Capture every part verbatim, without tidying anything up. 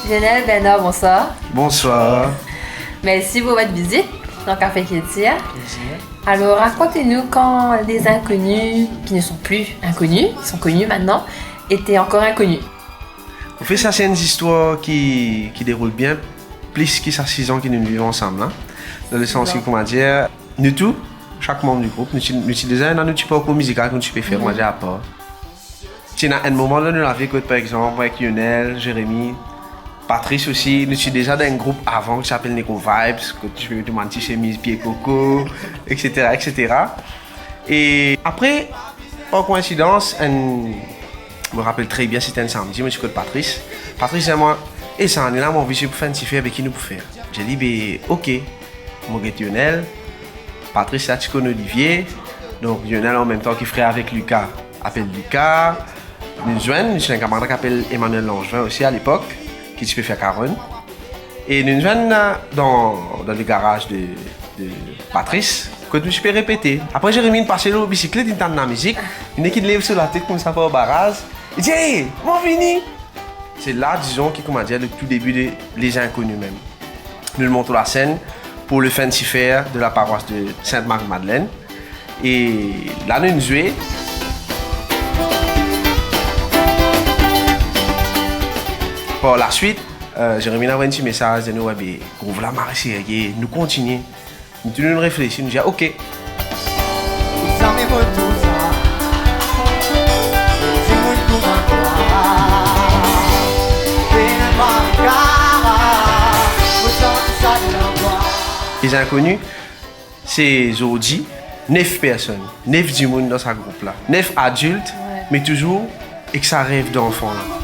Lionel, Bernard, bonsoir. Bonsoir. Merci pour votre visite dans Café Culture. Plaisir. Alors, racontez-nous quand les inconnus, qui ne sont plus inconnus, qui sont connus maintenant, étaient encore inconnus. Anfet, sa se enn zistwar ki, ki deroul bien plis ki sa sizan ki nou viv ansam la. Dan lesans ki, kouma dir, nou tou, sak manm di group, nou ti, nou ti deza ena nou ti parkour mizikal ki nou ti pe fer, kouma dir, apar. Ti ena enn moman dan nou lavi kot, par exanp, avek Lionel, Jérémy, Patrice osi, nou ti deza dan enn group avan ki ti apel Negro Vibes, kot ti pe met bann ti semiz pie koko, et cetera, et cetera. E apre, par koinsidans, enn, mo rapel tre bien, se ti enn samdi, mo ti kot Patrice. Patrice dir mwa, "E, sa ane la, mo anvi ti pou fer enn tifer, be ki nou pou fer?" Mo dir li, "Be, ok." Mo get Lionel, Patrice la ti konn Olivier, donk Lionel an mem tan ki frer avek Lucas, apel Lucas. Nou zwenn, nou ti ena enn kamarad ki apel Emmanuel Langevin osi alepok, ki ti pe fer karonn. E nou zwenn, eh, dan, dan le garaz de, de Patrice, kot nou ti pe repete. Apre, Jérémy inn pase lor bisiklet, inn tann lamizik, li nek inn lev so latet koumsa par baraz, li dir, "Ey, mo vini!" Se la, dizon, ki, kouma dir, le tou debi de Les Inconnus mem. Nou mont lor lasenn pour le fancy-fair de la paroisse de Sainte-Marie-Madeleine. E la, nou zwe. Par laswit, eh, Jérémy inn avoy enn ti mesaz, dir nou, "Wi, be, group la mari serye, nou kontinie." Nou tou nou reflesi, nou dir, "Ok." Zame mo tou sa. Dimoun kouma twa. Pena marka. Mo santi sa dan twa. Les Inconnus, se zordi nef personn, nef dimoun dan sa group la. Nef adilt, wi, me touzour ek sa rev danfan la.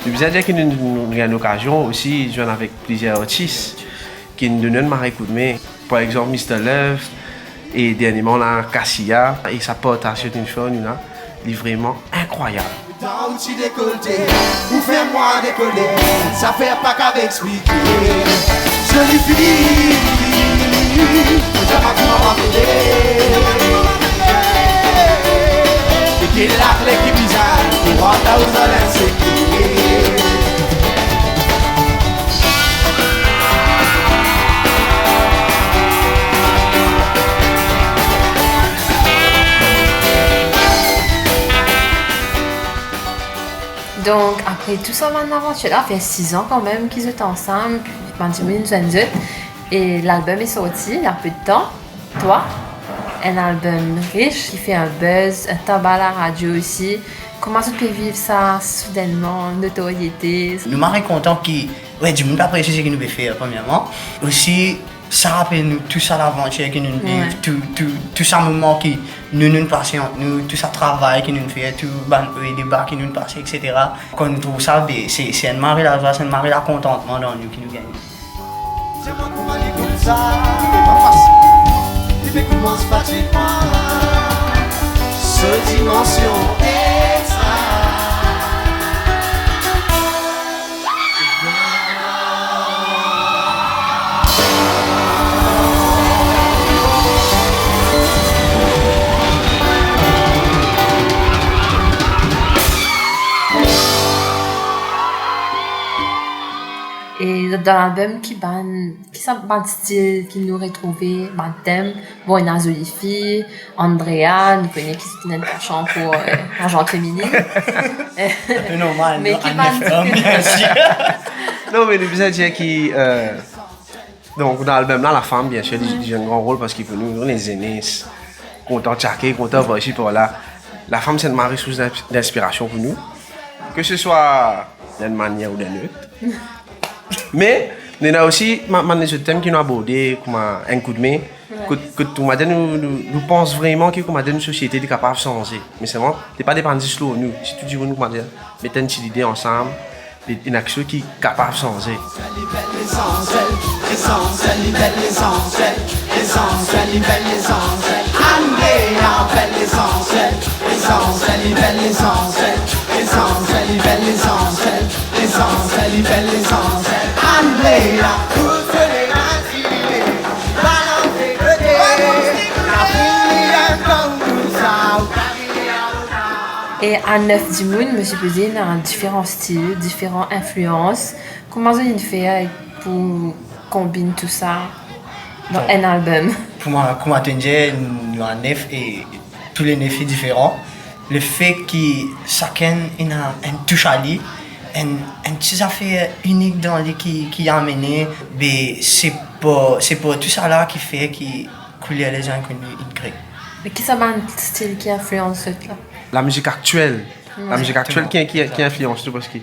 Nou bizin dir ki nou, nou, nou gagn lokazion osi zwenn avek plizier artis ki donn nou enn mari koudme. Par exanp, Mister Love, e dernieman la, Cassia, e sa partaz ki inn fer nou la, li vreman inkrwayab. Dan ou ti dekolte, ou fer mwa dekole, sa fer pa kav explike. Zoli fini, zama kouma mwa vele. E ki lakle ki bizar, pou rant dan ou zale sekre. Donk, apre tou sa bann lavantir la, fer sizan kanmem ki zot ansam, bann dimoun inn zwenn zot, e lalbom inn sorti, il y a peu de temps. Twa, enn albom ris ki fer enn buzz, enn taba laradio osi. Kouma zot pe viv sa, soudennman, notoriete? Nou mari kontan ki, wi, dimoun pe apresie seki nou pe fer, premierman. Osi, sa rapel nou tou sa lavantir ki nou viv, wi, tou, tou, tou sa moman ki nou, nou pase ant nou, tou sa travay ki nou fer, tou bann o e de ba ki nou pase, et cetera. Kan nou trouv sa, be, se, se enn mari lazwa, se enn mari lakontantman dan nou ki nou gagne. Dir mwa kouma li koumsa, li pa fasil. Li pe koumans fatig mwa, so dimansion extra. E dan lalbom, ki bann, ki sa bann stil ki nou retrouve, bann tem? Bon, ena Zolifi, Andrea, nou kone ki ena enn pasion pou, eh, larzan feminin. Inpe normal, me non, ki bann, bien sir. Non, me nou bizin dir ki, eh, donk, dan albom la, lafam, bien sir, li, li zwe enn gran rol, parski pou nou, nou lezenes, kontan tyake, kontan par isi, par la. Lafam, se enn mari sours d'ins-, d'inspirasion pou nou, ke se swa dan enn manier ou dan enn lot. Me, nou ena osi ma-, bann lezot tem ki nou aborde, kouma enn koudme, wi, kot, kot kouma dir nou, nou, nou pans vreman ki kouma dir nou sosiete li kapav sanze. Me selman, li pa depann zis lor nou. Si tou dimoun, kouma dir, met enn ti lide ansam, li, li ena kiksoz ki kapav sanze. Li bel lesansiel, lesansiel, li bel lesansiel, Lesansiel, li bel lesansiel. Andrea, bel lesansiel. Lesansiel, li bel lesansiel. Lesansiel, li bel lesansiel. Lesansiel, li bel lesansiel. Andrea, tout so lerans li le, balanse kote. Lavi li enn tankou sa, ou pa vini a lota. E a nef dimoun, mo sipoze ena diferan stil, diferan inflians. Kouma zot inn fer pou konbinn tou sa dan enn album? Pou mwa, kouma to inn dir, nou a nef e tou le nef li diferan. Lefe ki sakenn ena enn tous a li, enn, enn ti zafer inik dan li ki, ki amene, be se par, se par tou sa la ki fer ki kouler Les Inconnus inn kre. Me ki sa bann stil ki inflians zot la? Lamizik aktiel. Lamizik aktiel ki, ki, ki inflians nou, parski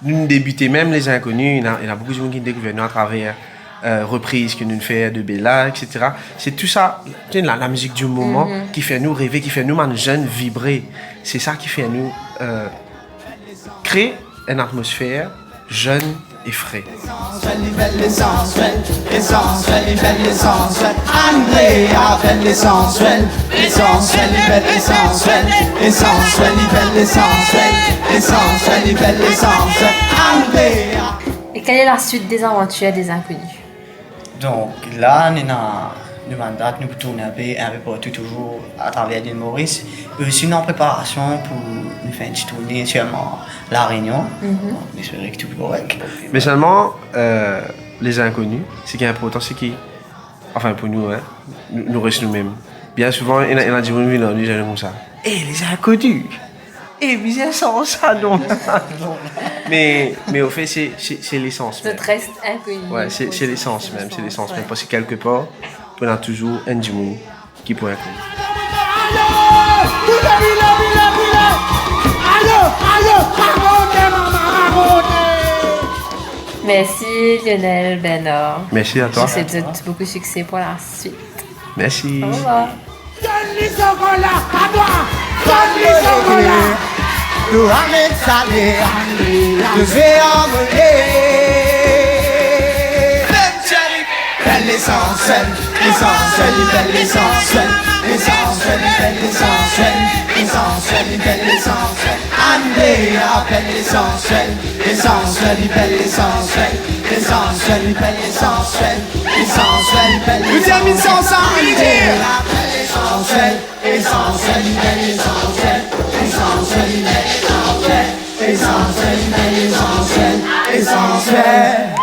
nou debite mem Les Inconnus, ena, ena boukou dimoun ki dekouver nou atraver, euh, repriz ki nou fer de Bella, et cetera. Se tou sa, to kone, la, lamizik di moman ki fer nou reve, ki fer nou bann zenn vibre. Se sa ki fer nou, euh, kre enn atmosfer zenn e fre. Lesansiel, li bel lesansiel. Lesansiel, li bel lesansiel. Andrea, bel lesansiel. Lesansiel, li bel lesansiel. Lesansiel, li bel lesansiel. Lesansiel, li bel lesansiel. Andrea. Et quelle est la suite des aventures des Inconnus? Donk la, nou ena, nou bann dat, nou pou tourn inpe, inpe partou touzour atraver Lil Moris. E osi, nou an preparasion pou nou fer enn ti tourne, sirman La Rényon. Donk, nou espere ki tou pou korek. Me selman, euh, Les Inconnus, seki inportan, seki, anfin, pou nou, hein, nou, nou res noumem. Bien souvan, ena, ena dimoun vinn ar nou, dir nou koumsa, "Eh, Les Inconnus! Eh, bizin sanz sa, non?" Me, me anfet, se, se, se lesans mem. Zot res Inconnus. Ouais, se, se lesans mem, se lesans mem. Ouais. Parski kelkepar, pou ena touzour enn dimoun ki pou Inconnus. Merci Lionel, Bernard. Merci à toi. Je vous souhaite beaucoup de succès pour la suite. Merci. Au revoir. Donn li so kola, à toi. Donn li so kola. Nou amenn sale, nou zwe armoni. Bel lesansiel, lesansiel, li bel lesansiel. Lesansiel, li bel lesansiel. Lesansiel, li bel lesansiel. Andrea, bel lesansiel. Lesansiel, li bel lesansiel. Lesansiel, li bel lesansiel. Lesansiel, li bel lesansiel. Nou terminn sa ansam, Andrea. Lesansiel, lesansiel, li bel lesansiel. Lesansiel, li bel lesansiel. Lesansiel, li bel lesansiel. Lesansiel.